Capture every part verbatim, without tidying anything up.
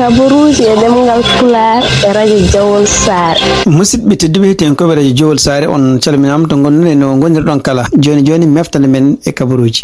Kabaruuji e ɗemngal Pulaar e rajo Jowol Saare. Musidɓe tedduɓe, heɗiyankoɓe rajo Jowol Saare, on calminaama to ngonɗon e no ngonirɗon kala. Jooni jooni, meftande men e kabaruuji.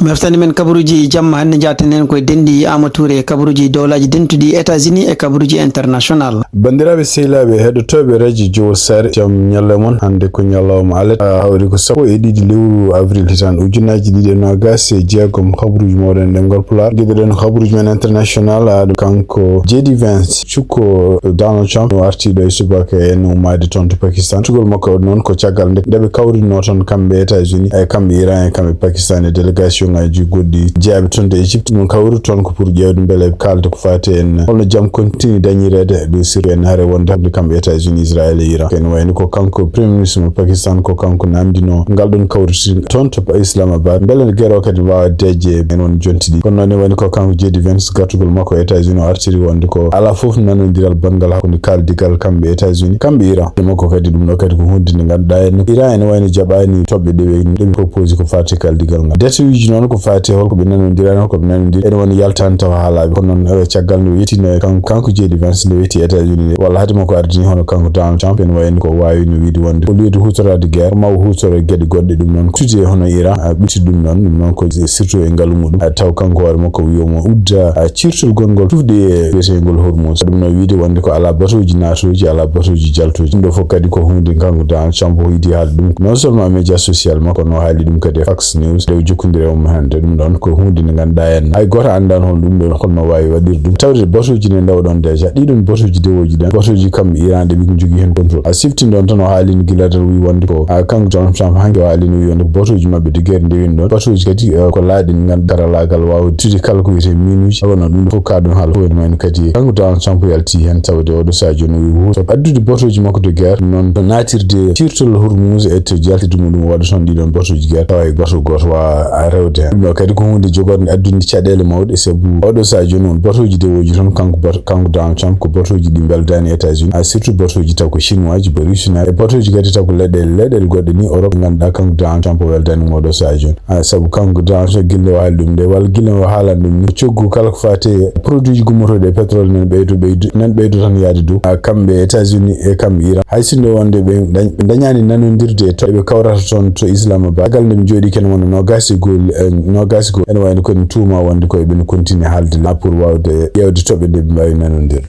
Meftande men kabaruuji jamma hannde, njaaten heen koye denɗi Aama Tuure e kabaruuji dowlaaji dentuɗi États-Unis e kabaruuji international. Banndiraaɓe sehilaaɓe heɗotooɓe rajo Jowol Saare, jam ñalle mon. Hannde ko ñalawma alet, a, hawri ko sappo e ɗiɗi lewru avril hitaande ujunaaji ɗiɗi e noogaas e jeegom. Kabaruuji mooɗon ɗemngal Pulaar. Ngiɗoɗen kabaruuji men international, a, ɗum kanko J D Vance, cukko Donald Trump, no arti ɗo e subaka e no ummaade toon to Pakistan. Artugol makko noon ko caggal nde, nde ɓe kawrinoo toon kamɓe États-Unis, e kamɓe Iran, e kamɓe Pakistan, e délégation ngaji goɗɗi jeyaɓe toon to Égypte. Ɗum kawri toon ko pour ƴeewde mbele kaalda ko faati en holno jam continue dañireede, ɗum surtout en hare wonde kamɓe États-Unis, Israël e Iran. Ene wayno ko kanko Premier Ministre mo Pakistan, ko kanko namdino ngal ɗon kawriti toon to Islamabad. Mbele gere o kadi waawa deeƴde en won jonti ɗi. Kono noon ne wayno ko kanko J D Vance, gartugol makko e États-Unis o artiri wonde ko alaa fof nanondiral banngal hakkunde kaaldigal kamɓe États-Unis, kamɓe Iran. E makko kadi ɗum ɗo kadi ko huunde nde ngannduɗaa en Iran ene wayno jaɓaani toɓɓe ɗe ɓe, ɗe ɓe proposé ko faati kaaldigal ngal. Date uji noon ko faati holko ɓe nanondiraani, holko ɓe nanondiri, ene wayno yaltaani tawa haalaaɓe. Kono noon, eh, caggal nde o yettino e kanko, kanko J D Vance nde o yetti États-Unis nde, walla haade makko ardini hono kanko Donald Trump, ene wayno ko waawino wiide wonde au lieu de huutoraade guerre, ma o huutoro e geɗe goɗɗe. Ɗum noon ko tude hono Iran, a, ɓurti ɗum noon, ɗum noon ko surtout e ngalu muɗum. A, taw kanko hoore makko wiyomo udda, a, cirtol gongol tufde e wiyetengol Hormuz. Ɗum noon wiide wonde ko alaa batooji naatooji, alaa batooji jaltooji. Ɗum ɗo fof kadi ko huunde kanko Donald Trump o yiɗi haalde ɗum. Non seulement média social makko, kono o haali ɗum kadi e Fox News, nde o jokkondiri e mum hannde. Ɗum ɗon ko huunde nde ngannduɗaa en hay gooto anndaano hol ɗum ɗon, holno waawi waɗirde ɗum. Tawde batooji ne ndaw ɗon déjà. Ɗiɗon batooji dewooji ɗon, batooji kamɓe Iran ɗe ɓe njogii heen contrôle. A sifti ɗon tan o haalino gila tan o wii wonde ko, a, kanko Donald Trump hanki o haalino wii wonde ko batooji maɓɓe de guerre ndewin ɗon. Batooji kadi, eh, ko laaɗe ngannduɗaa karallaagal waawa tude kala ko wiyetee minuuji. Kono ɗum ɗo fof ka ɗum haala fof ene wayno kadi kanko Donald Trump yalti heen tawde oɗo sahaa jooni o wii huuto addude batooji makko de guerre, noon to naatirde cirtol Hormuz e to jaltirde muɗum o waɗa toon ɗiɗon batooji guerre tawa e bato gooto waawa rewde heen. Ɗum ɗo kadi ko huunde jogorde addude caɗeele mawɗe, sabu oɗo sahaa jooni won batooji dewooji toon kanko bat-, kanko Donald Trump ko batooji ɗi mbeldaani États-Unis, a, surtout batooji taw ko chinois ji, ba rusinaaɓe, e batooji kadi taw ko leyɗeele, leyɗeele goɗɗe ni Europe, ngannduɗaa kanko Donald Trump o weldaani mo oɗo sahaa jooni. A, sabu kanko Donald Trump gila o haali ɗum nde, walla gila o haalani ɗum ni, coggu kala ko faati e produit ji gummotooɗi e pétrole nan ɓeydo, ɓeydo, nan ɓeydo tan yaade dow. A, kamɓe États-Unis e kamɓe Iran, hay sinno wonde ɓe dañ-, ɓe dañaani nanondirde e to-, ɓe kawrata toon to Islamabad. Caggal nde ɓe njooɗii kene wona noogaas e goo, eh, noogaas e goo. Ene wayno kadi tuuma wonde ko eɓe continue haalde la pour waawde ƴeewde toɓɓe nde ɓe mbaawi nanondirde.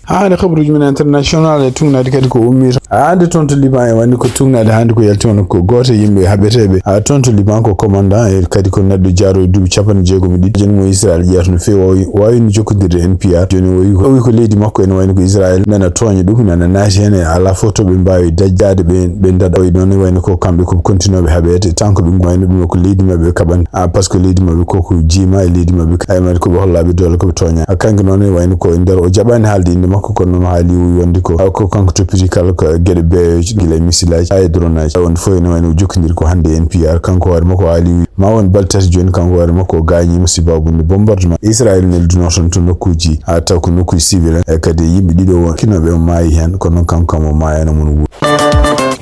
Haa hannde kabaruuji men international e tuugnaade kadi ko ummii to. Haa hannde toon to Liban e wayno ko tuugnaade hannde ko yalti wona ko gooto e yimɓe haɓeteeɓe. Haa toon to Liban ko commandant e kadi ko neɗɗo jaaroowo duuɓi capanɗe jeegom e ɗiɗi. Jooni mo Israel ƴeewata no feewi waawi, waawino jokkondirde N P R. Jooni o wi ko, o wi ko leydi makko ene wayno ko Israel nana tooña ɗum, nana naati heen e alaa fof to ɓe mbaawi dajjaade ɓe, ɓe ndaɗa. O wi noon ne wayno ko kamɓe ko continue ɓe haɓeede, tant que ɓe wayno ɗum ko leydi maɓɓe ɓe kaɓani. A, parce que leydi maɓɓe ko, ko jiima e leydi maɓɓe, ay mari ko ɓe hollaaɓe doole ko ɓe tooña. A, kanko noon ne wayno ko e nder o jaɓaani haalde innde makko, kono noon haali o wi wonde ko, a, ko kanko toppiti kala ko geɗe beeyoje, gila e misilaaji, haa e dronaaji. Wonde fof ene wayno o jokkondiri ko hannde e N P R. Kanko hoore makko haali wi ma won balɗe tati jooni, kanko hoore makko o gaañiima sababu nde bombardement Israel neldunoo toon to nokkuuji, a, taw ko nokkuuji civil en, e kadi yimɓe ɗiɗo won kinooɓe o maayi heen, kono noon kanko kam o maayaano mo no wuuri.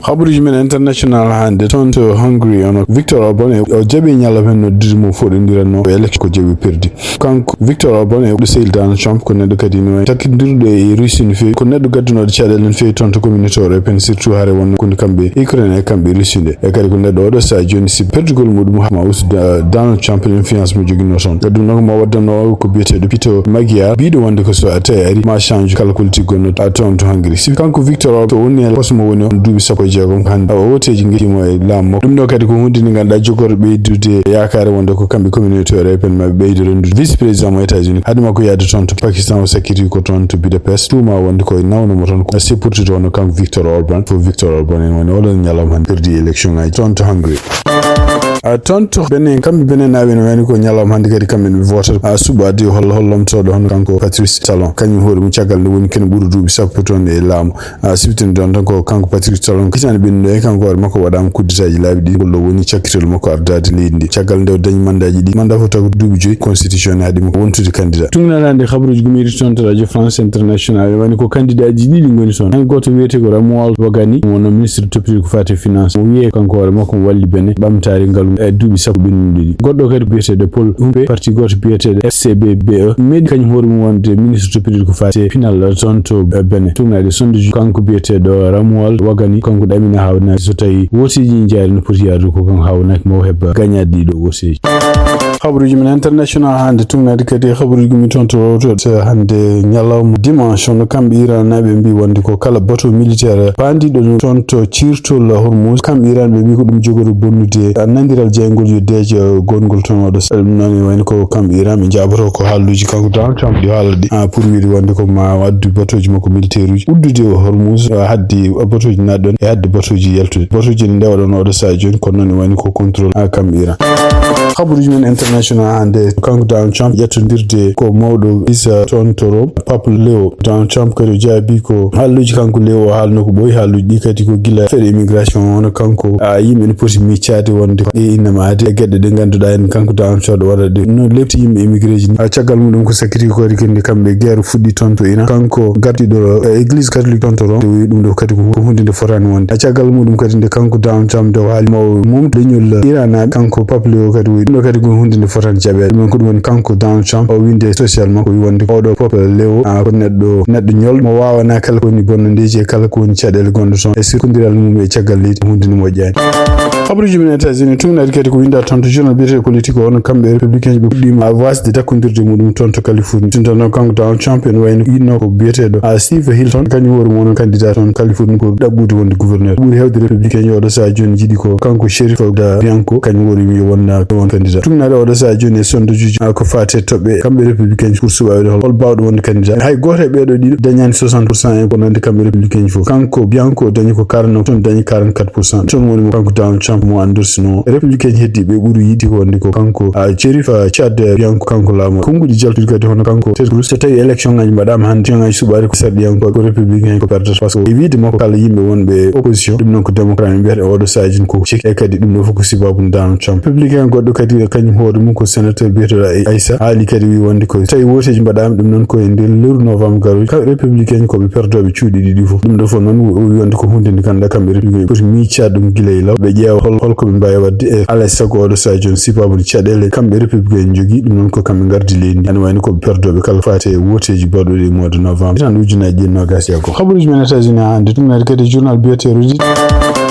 Habaruuji men international hannde toon to Hungary, ono Victor Orban e o jaɓi ñalawma heen noddude mo foɗondirannoo ko élection ko jaɓi perdi. Kanko Victor Orban e oɗo sehil Donald Trump ko neɗɗo kadi no takkindirɗo e Russie no feewi, ko neɗɗo gaddunooɗo caɗeele no feewi toon to communauté européenne, surtout hare wonno hakkunde kamɓe Ukraine e kamɓe Russie nde. E kadi ko neɗɗo oɗo sahaa jooni si perdugol muɗum ma ustu Da-, Donald Trump e influence mo joginoo toon. Kadi ɗum noon ko mo waddannoo ko biyeteeɗo Peter Magyar, mbiɗo wonde ko so a tawi ari ma change kala politique gonno a toon to Hungary. Si kanko Victor o to woni e poste mo woni on duuɓi sappo e jeegom hannde, o woteeji ngetti mo e laamu makko. Ɗum ɗo kadi ko huunde nde ngannduɗaa jogorɗo ɓeydude yaakaare wonde ko kamɓe communauté européenne maɓɓe ɓeydo renndude vice président mo États-Unis. Haade makko yahde toon to Pakistan, o sakkiti ko toon to Budapest. Tuuma wonde ko e nawno mo toon ko sepportude hono kanko Victor Orban. Fof Victor Orban en woni oɗon ñalawma hannde perdi élection ngaji toon to Hungary. A, toon to Benin, kamɓe Benin naaɓe no wayno ko ñalawma hannde kadi kamɓe ɓe votata. A, suɓaade hol-, hollomtooɗo hono kanko Patrice Talon. Kañum hoore mum caggal nde woni kene ɓuri duuɓi sappo toon e laamu. A, siftinɗon tan ko kanko Patrice Talon, hitaande ɓennuɗo e kanko hoore makko waɗaama kuddetaaji laabi ɗiɗi. Ngol ɗo woni cakkitol makko ardaade leydi ndi. Caggal nde o dañi mandaaji ɗiɗi, mandat fof taw ko duuɓi joyi, constitution ne haɗi mo wontude candidat. Tuugnaade hannde habaruuji gummiiɗi toon to Radio France International, woni ko candidat ji ɗiɗi ngoni toon. Heen gooto wiyetee ko Romuald Wagani, wonno ministre toppitoo ko faati e finance. O wiyee kanko hoore makko mo walli Benin ɓamtaare ngalu. e duuɓi sappo ɓennuɗi ɗi. Goɗɗo kadi biyeteeɗo Paul Humpe, parti gooto biyeteeɗo F C B B E, meeɗi kañum hoore mum wonde ministre toppitiiɗo ko faati pinal toon to, e, Benin. Tuugnaade sonde ji, kanko biyeteeɗo Ramual Wagani, kanko ɗamina haa wonnaaki so tawi wooteeji jaari no poti yaarude ko kanko haa wonnaaki mo heɓa gañaade ɗiɗo wooteeji. Habaruuji men international hannde tuugnaade kadi habaruuji men toon to Reuters hannde ñalawma dimanche, no kamɓe Iran naaɓe mbi wonde ko kala bateau militaire paandiiɗo toon to ciirtol Hormuz, kamɓe Iran ɓe mbi ko ɗum jogori bonnude nandiral jeyngol yo deeƴe gongol toon oɗo. Ɗum noon wayno ko kamɓe Iran ɓe njaabotoo ko haaluuji kanko Donald Trump ɗi haala ɗi, ah, pour wiide wonde ko ma addu bateauji makko militaire uji uddude Hormuz, ah, hadde bateauji naat ɗon e hadde bateauji yaltude. Bateauji ne ndewa ɗon oɗo sahaa jooni, kono noon wayno ko contrôle, ah, kamɓe Iran. Habaruuji men international hannde, kanko Donald Trump ƴettondirde ko mawɗo visa toon to Rome, Pape Leo. Donald Trump kadi o jaabi ko haaluuji kanko Leo o haalno ko ɓooyi, haaluuji ɗi kadi ko gila affaire immigration, hono kanko, a, yimɓe ne poti miccaade wonde e innama aade e geɗe ɗe ngannduɗaa en kanko Donald Trump waɗa ɗe. No lepti yimɓe immigré ji ni. A, caggal muɗum ko sakkiti ko kadi kadi kamɓe guerre fuɗɗi toon to Iran. Kanko gardiɗo, e, église catholique toon to Rome, o wi ɗum ɗo kadi ko hu-, ko hunde nde fotaani wonde. A, caggal muɗum kadi nde kanko Donald Trump nde o haali mo mum leñol Iran, a, kanko Pape Leo kadi o wi ɗum ɗo kadi ko hunde nde fotaani jaɓeede. Ɗum noon ko ɗum woni kanko Donald Trump o winde e social makko, o wi wonde oɗo Pape Leo, a, ko neɗɗo, neɗɗo ñolɗo mo waawana kala ko woni bonnandeeji e kala ko woni caɗeele gonɗe toon e sirkondiral mum e caggal leydi, hunde nde moƴƴaani. Habaruuji men États-Unis, tuugnaade kadi ko winnda toon to journal biyeteeɗo Politico, hono kamɓe républicain ɓe puɗɗiima waasde dakkondirde muɗum toon to Californie. Sinno noon kanko Donald Trump ene wayno yiɗno ko biyeteeɗo, a, Steve Hilton, kañum hoore mum woni candidat toon Californie pour ɗaɓɓude wonde gouverneur. Ɓuri heewde républicain oɗo sahaa jooni njiɗi ko kanko Sheriff David Bianco, kañum hoore mum yo won, won candidat. Tuugnaade oɗo sahaa jooni e sondejuuji, a, ko faati e toɓɓe kamɓe républicain pour suɓaade hol, hol baawɗo wonde candidat. Hay gooto e ɓeeɗo ɗiɗo dañaani soixante pour cent e ko nandi kamɓe républicain fof. Kanko Bianco dañi ko quarante-neuf, toon dañi quarante-quatre pour cent. Toon woni mo kanko Donald Trump mo anndorsinoo. Républicain heddiiɓe ɓuri yiɗde ko wonde ko kanko, a, Sheriff, a, Chad, a, Bianco kanko laamoo. Konnguɗi jaltuɗi kadi hono kanko Ted Cruz, so tawi élection ngaji mbaɗaama hannde, élection ngaji suɓaade ko sarɗiyankooɓe, ko républicain ko perdata. Parce que e wiide makko kala yimɓe wonɓe opposition, ɗum noon ko démocrate en mbiyata e oɗo sahaa jooni ko ceki. E kadi ɗum ɗo fof ko sababu Donald Trump. Républicain goɗɗo kadi kañum hoore mum ko sénateur biyeteeɗo Ay-, Aïssa, haali kadi wi wonde ko tawi wooteeji mbaɗaama ɗum noon ko e nder lewru novembre garoy. Ka républicain ko ɓe perdooɓe cuuɗi ɗiɗi fof. Ɗum ɗo fof noon o wi wonde ko hunde nde ngannduɗaa kamɓe républicain poti miccaade ɗum gila e law. Ɓe ƴeewa hol, hol ko ɓe mbaawi waɗde e alaa e sago oɗo sahaa jooni sababu caɗeele kamɓe républicain njogii. Ɗum noon ko kamɓe ngardi leydi ndi. Ana wayno ko ɓe perdooɓe kala faati e wooteeji baɗuɗi e mois de novembre tan ujunaaji ɗiɗi e noogas e go'o. Habaruuji men États-Unis haa hannde tuugnaade kadi journal biyeteeɗo Reddit.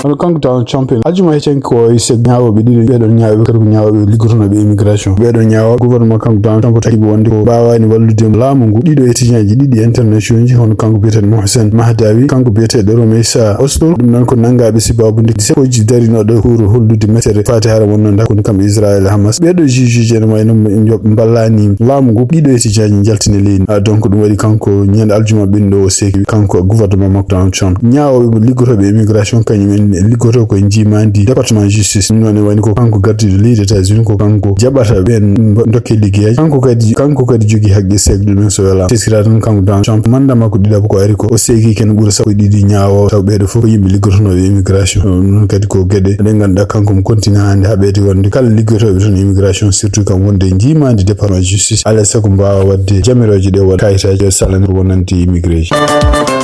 Hono kanko Donald Trump en aljuma hecen ko e seg ñaawooɓe ɗiɗo, ɓeeɗon ñaawooɓe kadi ko ñaawooɓe liggotonooɓe immigration. Ɓeeɗon ñaawooɓe gouvernement kanko Donald Trump tawi ɓe wonde ko mbaawaani wallude laamu ngu. Ɗiɗo étudiant ji ɗiɗi internationaux ji hono kanko biyeteeɗo Mohsen Mahdawi, kanko biyeteeɗo Romeysa Ostur, ɗum noon ko nanngaaɓe sababu nde dix-sept ji darinooɗo pour hollude mettere faati hara wonnoo nde hakkunde kamɓe Israël e Hamas. Ɓeeɗo juge ji ene wayno ɓe njo-, mballani laamu ngu, ɗiɗo étudiant ji njaltini leydi. Ah, donc ɗum waɗi kanko ñande aljuma ɓennuɗo o seeki kanko gouvernement makko Donald Trump. Ñaawooɓe liggotooɓe immigration kañum en liggotoo ko e njiimaandi département justice. Ɗum noon e wayno ko kanko gardiiɗo leydi États-Unis, ko kanko jaɓata ɓeen mbo-, dokke liggeyaaji. Kanko kadi, kanko kadi jogii haqqe seekde ɗum en so welaama. Teskira tan kanko Donald Trump, manda makko ɗiɗaɓo ko ari ko, o seeki ken ɓura sappo e ɗiɗi ñaawooɓe, taw ɓeeɗo fof ko yimɓe liggotonooɓe immigration. Ɗum noon kadi ko geɗe ɗe ngannduɗaa kanko mo continue hannde haɓeede wonde kala liggotooɓe toon immigration, surtout kam wonde e njiimaandi département justice, alaa e sago mbaawa waɗde jamirooje ɗe waɗa kayitaaji e salande wonande immigré ji.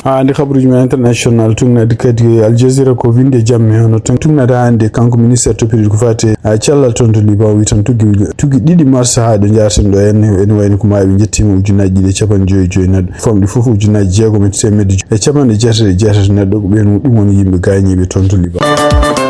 Haa hannde kabaruuji men international tuugnaade kadi e Al Jazeera ko winde jamme hono tan tuugnaade haa hannde kanko ministre toppitiiɗo ko faati e, a, cellal toon to Liban o wi tan tuggi, tuggi ɗiɗi mars haa ɗo njaarten ɗo en, ene wayno ko maaɓe njettiima ujunaaji ɗiɗi e capanɗe joyi e joyi neɗɗo. Famɗi fof ujunaaji jeegom e teemedde joyi e capanɗe jeetati e jeetati neɗɗo, ko ɓeen ɗum woni yimɓe gaañiiɓe toon to Liban.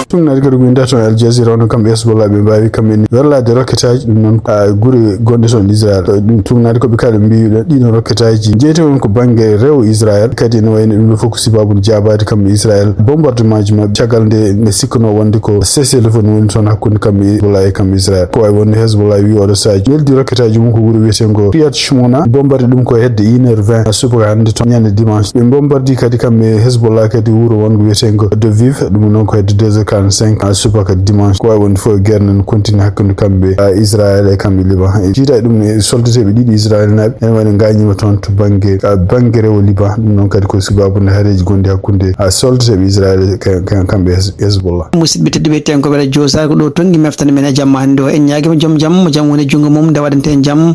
Tuugnaade kadi ko winnda toon Al Jazeera, hono kamɓe Hezbollah ɓe mbaawi kamɓe ne werlaade rokketaaji, ɗum noon, a, gure gonɗe toon Israel. Ɗum tuugnaade ko ɓe kala mbiyi ɗo, ɗiɗo rokketaaji jeyti on ko bannge rewo Israel, kadi ene wayno ɗum ɗo fof ko sababu jaabaade kamɓe Israel bombardement ji maɓɓe, caggal nde ɓe sikkuno wonde ko cessez-le-feu woni toon hakkunde kamɓe Hezbollah e kamɓe Israel. Ko wayi wonde Hezbollah wi oɗo sahaa weldi rokketaaji mum ko wuro wiyeteengo Kiryat Shmona, bombardi ɗum ko hedde une heure vingt subaka hannde toon ñande dimanche. Ɓe bombardi kadi kamɓe Hezbollah kadi wuro wongo wiyeteengo Doviv, ɗum noon ko hedde deux heures quarante-cinq subaka dimanche. Ko wayi wonde fof guerre nan continue hakkunde kamɓe, a, Israel e kamɓe Liban. E jiida e ɗum ne soldateeɓe ɗiɗi Israel naaɓe ene wayno gaañiima toon to bannge, a, bannge rewo Liban. Ɗum noon kadi ko sababu nde hareeji gonɗi hakkunde, a, soldateeɓe Israel e ka-, ka-, kamɓe Hez-, Hezbollah. Musidɓe tedduɓe, eten ko Wela Joosar, ko ɗo tonngi meftere men e jamma hannde o. En ñaagiima joom jam, mo jam woni e junngo mum, nde waɗante en jam.